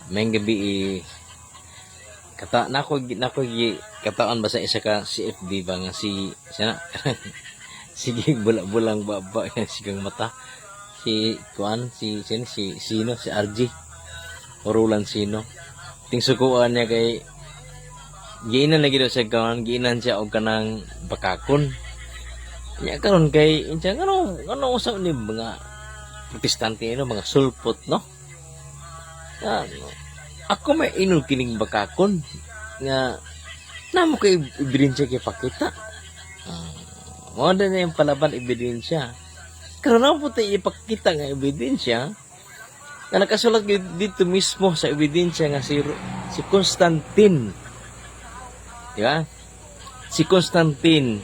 Maayong gabi eh, kata nako gi kataan ba sa isa ka CFD ba nga si siya na sige bula-bulang baba sigang mata si kuan si sino si sino si RG Roland sino ting sukuan niya kay giinan lagi daw siya kaon, giinan siya og kanang bakakon niya. Karon kay unsa, ngano ngano usab ni mga Protestante no, mga sulpot no? Ah, ako may inon kining bakakon nga namo kay ebidensya kay pakita. Ah, mao na yung palaban ebidensya. Karon na po tayo ipakita nga ebidensya nga nakasulat gyud dito mismo sa ebidensya nga si Constantine. Di ba? Si Constantine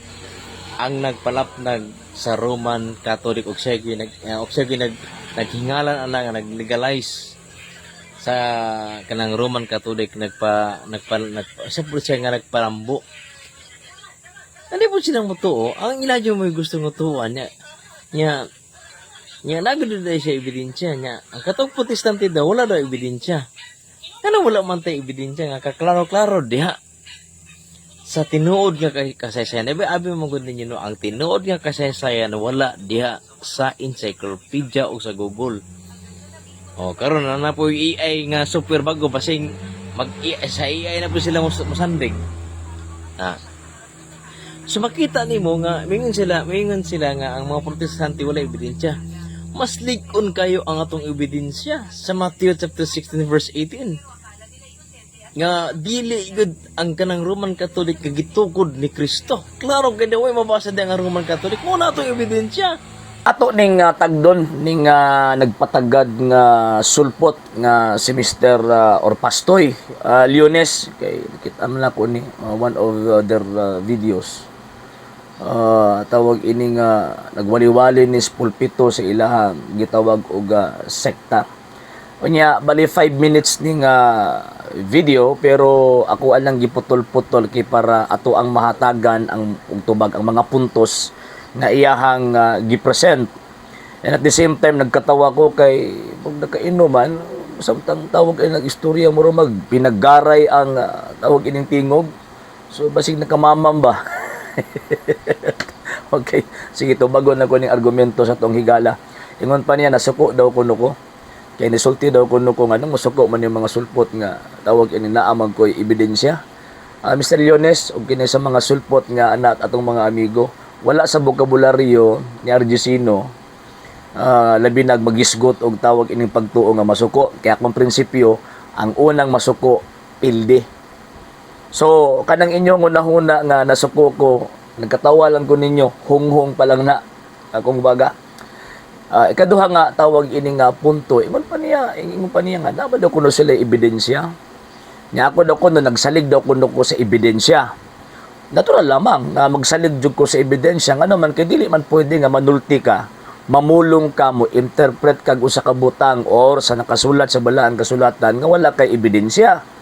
ang nagpalapnag sa Roman Catholic og siya gyud nag og siya gyud naghingalan ana nga nag-legalize sa kanang Roman Catholic, nagpa nagpa, nagpa siya po siya nga nagparambo. Ano po silang mutuo? Ang iladyo mo gusto nga tuoan niya. Nya nya nagud na siya ebidensya niya. Ang katong Protestante daw wala daw ebidensya. Ano, wala man tay ebidensya nga kaklaro-klaro diha sa tinuod nga kasaysayan. Abi abi mo gud ninyo no, ang tinuod nga kasaysayan wala diha sa encyclopedia o sa Google. O karon na na po yung AI nga super bago, basing mag sa AI na po sila musandig. Ah. So makita nimo nga mingon sila nga ang mga Protestante wala ebidensya. Mas lig-on kayo ang atong ebidensya sa Matthew chapter 16 verse 18 nga dili gud ang kanang Roman Catholic nga gitukod ni Kristo. Klaro kay way mabasa di ang Roman Catholic mo na atong ebidensya. Ato ning tagdon ning nagpatagad nga sulpot nga si Mr. Or Pastoy Leones, kay kita man ako ni one of their videos. Tawag ini nga nagwali-wali ni pulpito sa ilaha gitawag og sekta. Unya bali 5 minutes ni nga video, pero ako alang giputol-putol kay para ato ang mahatagan ang og tubag ang mga puntos nga iyahang gipresent. And at the same time nagkatawa ko kay pag nakainuman samtang tawag ay nag-istorya mo mag pinaggaray ang tawag ining tingog. So basig nakamamam ba? Okay, sige, tubagon na ko ning argumento sa tong higala. Ingon pa niya nasuko daw kuno ko. Kay nisulti daw kuno ko nga nang musuko man yung mga sulpot nga tawag ini naa man ko'y ebidensya. Mr. Leones, ug kini sa mga sulpot nga anak atong mga amigo, wala sa bokabularyo ni Argesino labi nag magisgot og tawag ining pagtuo nga masuko. Kaya kung prinsipyo, ang unang masuko pildi. So, kanang inyong unahuna nga nasuko ko, nagkatawa lang ko ninyo, hunghong pa lang na akong baga. Ikaduha nga tawag ini nga punto, ingon pa niya nga dapat daw kuno sila ebidensya. Nya ako daw kuno nagsalig daw kuno ko sa ebidensya. Natural lamang nga magsalig jud ko sa ebidensya, ngano man kay dili man pwede nga manulti ka, mamulong ka, mo interpret kag usa ka butang or sa nakasulat sa balaan kasulatan nga wala kay ebidensya.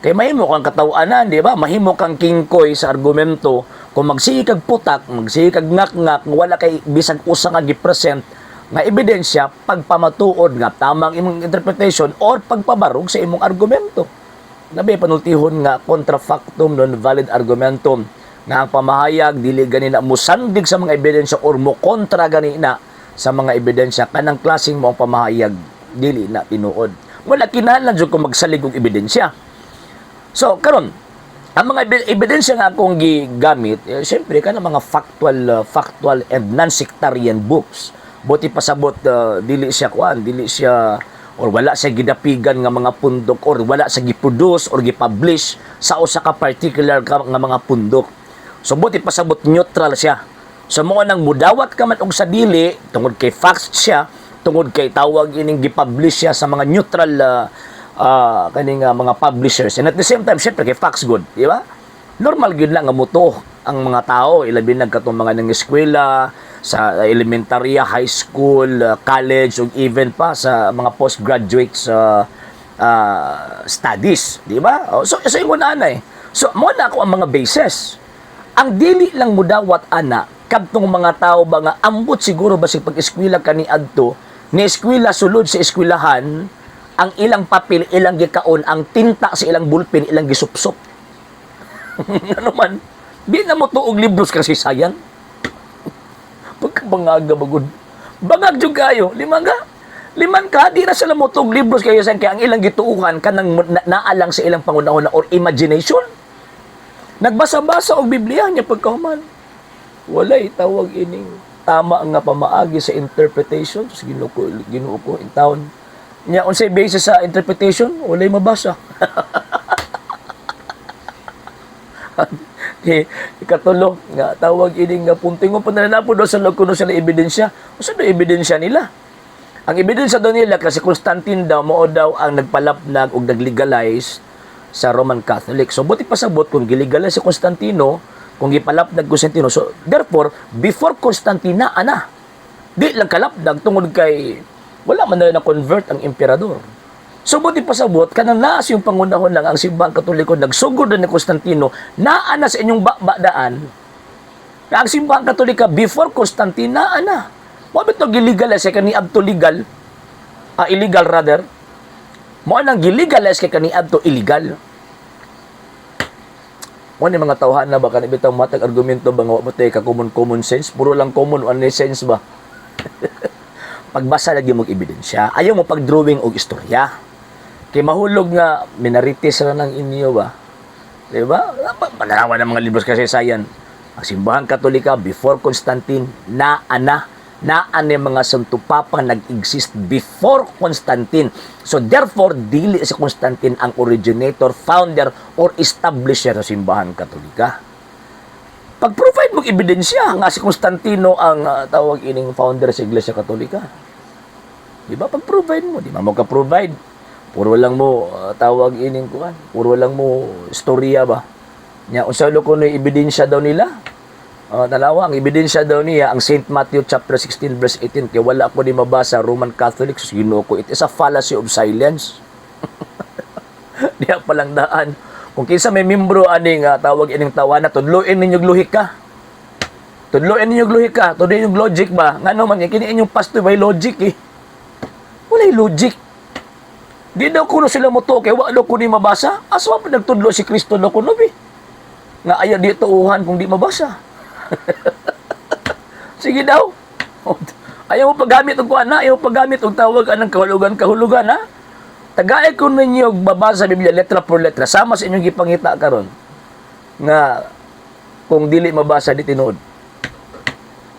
Kay mahimo kang katawanan, di ba? Mahimo kang kingkoy sa argumento kung magsige kag putak, magsige kag ngak-ngak, nga wala kay bisag usa nga gipresent nga ebidensya pagpamatuod nga tamang imong interpretation or pagpabarog sa imong argumento. Nabi panultihon nga contra factum non valid argumentum, nga ang pamahayag dili gani na musandig sa mga ebidensya or mo kontra gani na sa mga ebidensya, kanang klaseng mo ang pamahayag dili na tinuod. Wala kinahanglan jud ko magsalig og ebidensya. So karon ang mga ebidensya nga akong gigamit, eh, siyempre kanang mga factual and non-sectarian books. Buti pasabot dili siya kuan, dili siya or wala siya gidapigan nga mga pundok or wala siya giproduce or gipublish sa usa ka particular nga mga pundok. So buti pasabot neutral siya. So mo nang mudawat ka man og sa dili tungod kay facts siya, tungod kay tawag ining gipublish siya sa mga neutral kaning mga publishers. And at the same time, syempre kay facts good, di ba? Normal gyud lang nga mutuo ang mga tao, ilabi na katong mga nang eskwela sa elementarya, high school, college ug even pa sa mga postgraduate sa studies, di ba? Oh, so ingon ana eh. So mo na ako ang mga bases. Ang dili lang mudawat ana kadtong mga tao ba nga ambot siguro basig pag-eskwela kani adto ni eskwela sulod sa eskwelahan. Ang ilang papel ilang gikaon, ang tinta sa ilang bulpen ilang gisupsop. Ano man, di na mo tuog libros kasaysayan. Pagkabangaga bagod. Bangag jud kayo, limang ka. Liman ka, di na sila mo tuog libros kasaysayan kay ang ilang gituuhan kanang naalang sa ilang pangunahon or imagination. Nagbasa-basa og Biblia niya pagkahuman. Walay tawag ining tama nga pamaagi sa interpretation sa Ginoo ko, Ginoo ko in town. Nya unsay basis sa interpretation, walay mabasa. Di, ikatulo nga tawag ini nga punting mo pa na po daw sa loob kuno sila ebidensya. Unsa daw ebidensya nila? Ang ebidensya daw nila kasi Constantine daw mao daw ang nagpalapnag og naglegalize sa Roman Catholic. So buti pasabot kung gilegalize si Constantino, kung gipalapnag Constantino, so therefore before Constantine ana. Di lang kalapnag tungod kay wala man na convert ang emperador. So buti pasabot kanang naa sa yung pangunahon lang ang Simbahang Katoliko nagsugod na ni Constantino, naa na sa inyong babadaan na ang Simbahang Katolika before Constantine naa na. Wa bitaw gilegalize kay kaniadto legal, illegal rather. Mao nang gilegalize kay kaniadto illegal. Mo ni mga tawhan na ba kanang bitaw matag argumento ba nga wa mo tay ka common common sense, puro lang common one sense ba. Pagbasa lagi mong ebidensya. Ayaw mo pag-drawing og istorya. Kay mahulog nga minarites ra ng inyo ba. Di ba? Pananawa ng mga libros kasaysayan. Ang Simbahang Katolika before Constantine naa na, naa ni mga Santo Papa nag-exist before Constantine. So therefore, dili si Constantine ang originator, founder, or establisher sa Simbahan Katolika. Pag-provide mong ebidensya nga si Constantino ang tawag ining founder sa Iglesia Katolika. Di ba? Pag-provide mo, di ba mo ka-provide? Puro lang mo tawag ining kuan, puro lang mo istorya ba. Nya unsa lo kuno ebidensya daw nila? Tanawa, ang ebidensya daw niya ang St. Matthew chapter 16 verse 18 kay wala ko ni mabasa Roman Catholics, Ginoo ko. It is a fallacy of silence. Diya palang daan. Kung kinsa may membro aning tawag ining tawana, tudloin ninyo lohika. Tudloin ninyo lohika, tudloin ninyo logic ba? Ngano man kini inyong pastor may logic eh. Walay logic. Di daw kuno sila mo kay wa daw kuno mabasa. Aswa pa nagtudlo si Kristo daw kuno bi. Nga ayaw di tuuhan kung di mabasa. Sige daw. Ayaw mo paggamit og kuan na, ayaw mo paggamit og tawag anang kahulugan kahulugan ha. Tagay ko ninyo og babasa sa Biblia letra por letra sama sa inyong gipangita karon nga kung dili mabasa di tinuod.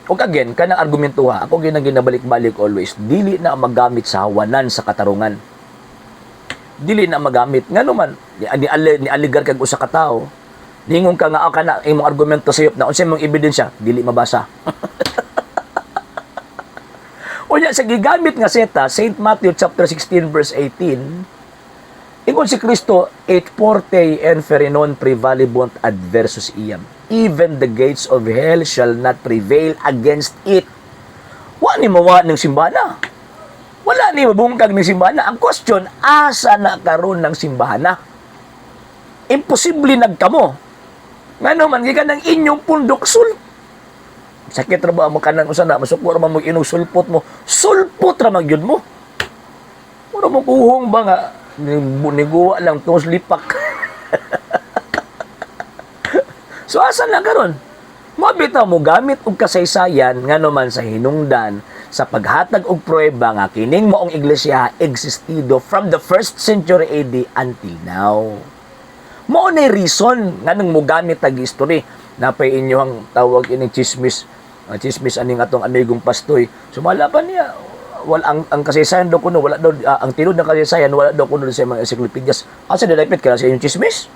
Ug again, kanang argumento ha, ako ginang ginabalik-balik always, dili na magamit sa hawanan sa katarungan. Dili na magamit. Ngano man, ni aligar kag usa ka tawo, ningon ka nga kana imong argumento sayop na unsa imong ebidensya, dili mabasa. Unya sa gigamit nga seta, St. Matthew chapter 16 verse 18, ingon si Kristo, "Et portae inferni non praevalebunt adversus eam." Even the gates of hell shall not prevail against it. Wa ni mawa ng simbana. Wala ni mabungkag ng simbana. Ang question, asa na karon ng simbahana? Imposible nagkamo. Ngano man gikan ng inyong pundok sul. Sakit ra ba mo kanang usa na masuko ra man mo inog sulpot mo. Sulpot ra man gyud mo. Mura mo kuhong ba nga niguwa lang tungos lipak. So asa na karon? Mo bitaw mo gamit og kasaysayan ngano man sa hinungdan sa paghatag og pruweba nga kining maong iglesia existido from the first century AD until now. Mao na reason nganong mo gamit tag history. Napay inyo ang tawag ining chismis, chismis aning atong amigong pastoy. Sumala pa niya wala ang kasaysayan daw kuno, wala daw ang tinud ng kasaysayan wala daw kuno sa mga encyclopedias. Asa dilapit ka sa inyong chismis?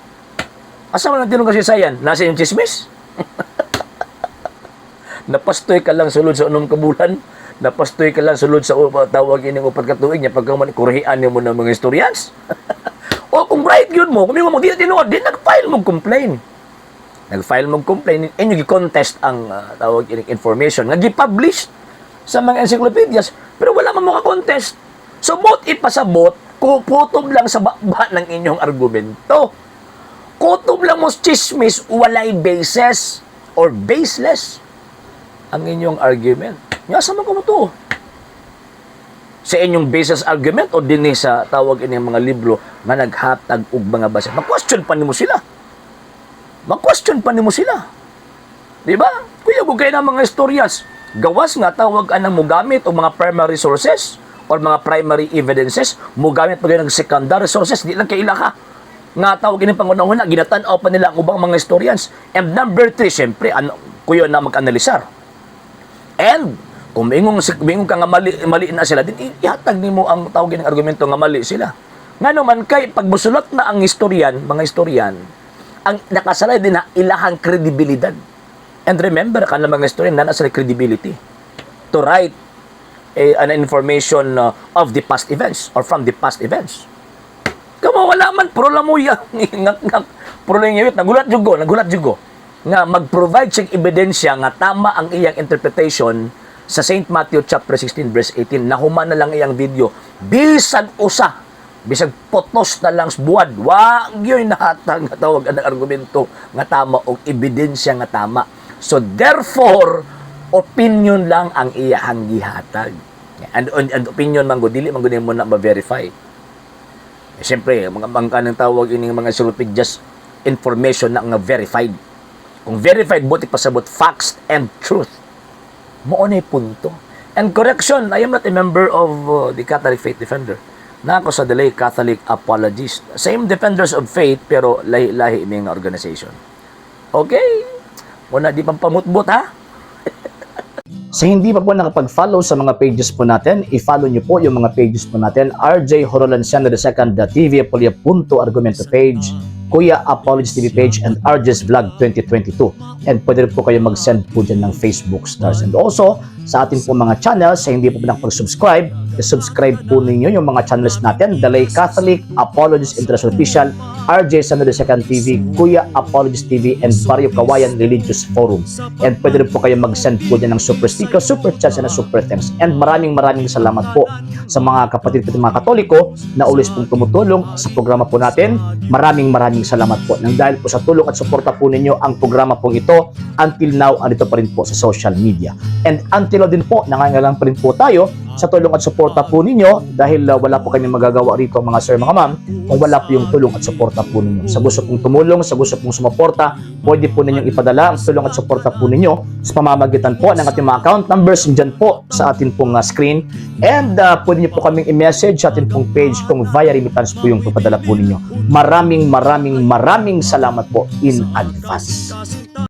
Asa man ang tinud kasaysayan? Nasa inyong chismis? Napastoy ka lang sulod sa 6 ka bulan, napastoy ka lang sulod sa tawag ining 4 ka tuig niya pagka man kurhian nimo ng mga historians. O kung right yun mo, kung mo di na tinuod, di nag-file mo complain. Nag-file mo complaint, inyo gi-contest ang tawag ining information nga gi-publish sa mga encyclopedias, pero wala man mo ka-contest. So, both ipasabot, kutob lang sa baba ng inyong argumento. Kutob lang mo chismis, walay basis or baseless ang inyong argument. Nga sa man ko mo to. Sa inyong basis argument o dinhi sa tawag inyong mga libro nga naghatag og mga base? Ma-question pa nimo sila. Ma-question pa nimo sila. Di ba? Kuya, kay na mga istorya. Gawas nga tawag anang mugamit og mga primary sources or mga primary evidences, mugamit pa ng secondary sources, di lang kay ila ka. Nga tawag ini pangunahuna, ginatan-aw pa nila ang ubang mga historians. And number three, siyempre, ano, kuya na mag-analisar. And kung mingon ka nga mali, mali na sila, din ihatag nimo ang tawag ng argumento nga mali sila. Nga naman kay pag musulat na ang historian, mga historian, ang nakasalay din na ilahang kredibilidad. And remember, kanang mga historian na nasa credibility to write an information of the past events or from the past events. Kamo wala man puro lamuya ngak ngak puro lang ngawit. Nagulat jud ko, nagulat jud ko nga mag-provide siyang ebidensya nga tama ang iyang interpretation sa St. Matthew chapter 16 verse 18. Nahuman na lang iyang video, bisag usa, bisag potos na lang sa buwad, wa gyud nahatag nga tawag ang argumento nga tama og ebidensya nga tama. So therefore, opinion lang ang iyahang gihatag and opinion man gud, dili man gud mo na ma-verify. Eh, siyempre, mga bangka ng tawag ini mga encyclopedias, information na nga verified. Kung verified, buti pasabot facts and truth. Mao na punto. And correction, I am not a member of the Catholic Faith Defender. Na ako sa The Lay Catholic Apologist. Same Defenders of Faith, pero lahi-lahi may nga organization. Okay? Muna di pang pamutbot, ha? Sa hindi pa po nakapag-follow sa mga pages po natin, i-follow nyo po yung mga pages po natin. RJ Horolanciano II, the TV Apolia Punto Argumento page, Kuya Apologist TV page, and RJ's Vlog 2022. And pwede rin po kayo mag-send po dyan ng Facebook stars. And also, sa ating po mga channels, sa hindi po nakapag-subscribe, i-subscribe po ninyo yung mga channels natin, The Lay Catholic, Apologist International Official, RJ Sano II TV, Kuya Apologist TV, and Barrio Kawayan Religious Forum. And pwede rin po kayo mag-send po dyan ng super sticker, super chats, and super thanks. And maraming maraming salamat po sa mga kapatid po mga Katoliko na always pong tumutulong sa programa po natin. Maraming maraming salamat po. Nang dahil po sa tulong at suporta po ninyo ang programa pong ito, until now, andito pa rin po sa social media. And until now din po, nangangailangan pa rin po tayo sa tulong at suporta po ninyo dahil wala po kami magagawa rito, mga sir, mga ma'am, kung wala po yung tulong at suporta po ninyo. Sa gusto pong tumulong, sa gusto pong sumuporta, pwede po ninyong ipadala ang tulong at suporta po ninyo sa pamamagitan po ng ating mga account numbers dyan po sa atin pong screen. And pwede niyo po kaming i-message sa atin pong page kung via remittance po yung papadala po ninyo. Maraming maraming maraming salamat po in advance.